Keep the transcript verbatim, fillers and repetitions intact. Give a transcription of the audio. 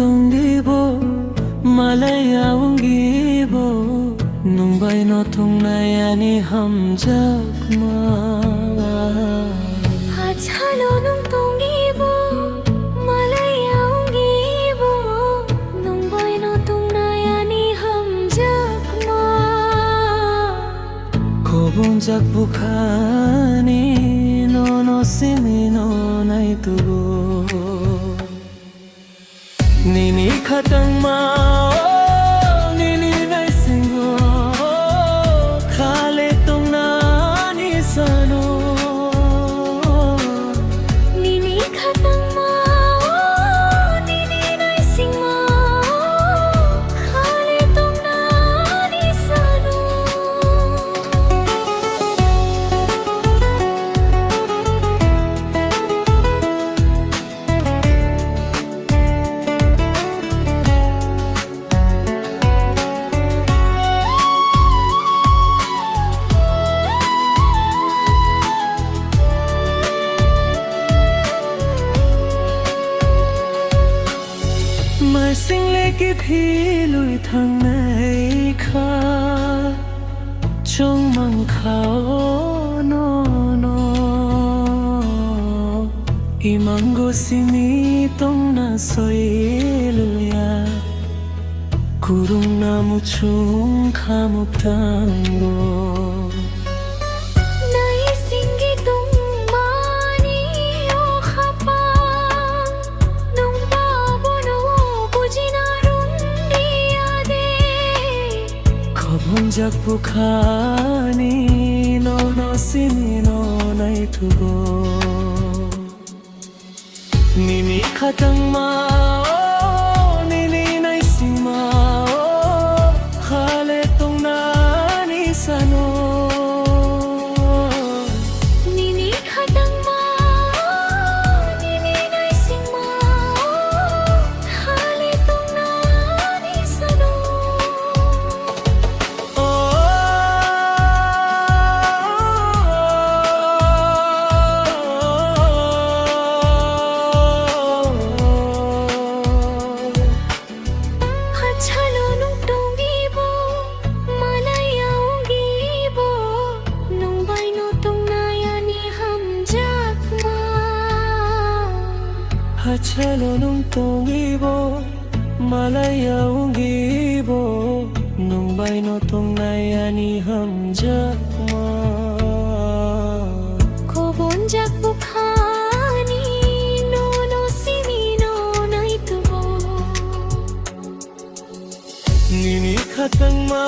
Tongdi bo, malaiya wngdi bo, nwng bai no tongnai ani hamjakma. Hachalo nwng tongdi bo, malaiya wngdi bo, nwng bai no tongnai ani hamjakma. Kobonjak bukhani nono simi no naitugo. Nini khatangma o, nini naisingo khale tongnani sano. Nini khatangma o, nini naisingma o khale tongnani sano. Maising le kiphilwi thangnai kha, chwng mankha o nono. Imango simi tongna soiluya, kurungna muchung khamuk tango. Naisingwi tongmani o khapang, nwngba bono bujina rwngya de. Kobonjak bukhani nono simi no naitugo. Nini khatangma o, nini naisingma o khale tongnani sano. Nini khatangma o, nini naisingma o khale tongnani sano. Hachalo nwng tongwi bo, malaiya wngwi bo, nwng bai no tongnai ani hamjakma. Hachalo nwng tongwi bo, malaiya wngwi bo, nwng bai no tongnai ani hamjakma. Kobonjak bukhani nono simi no naitugo. Nini khatangma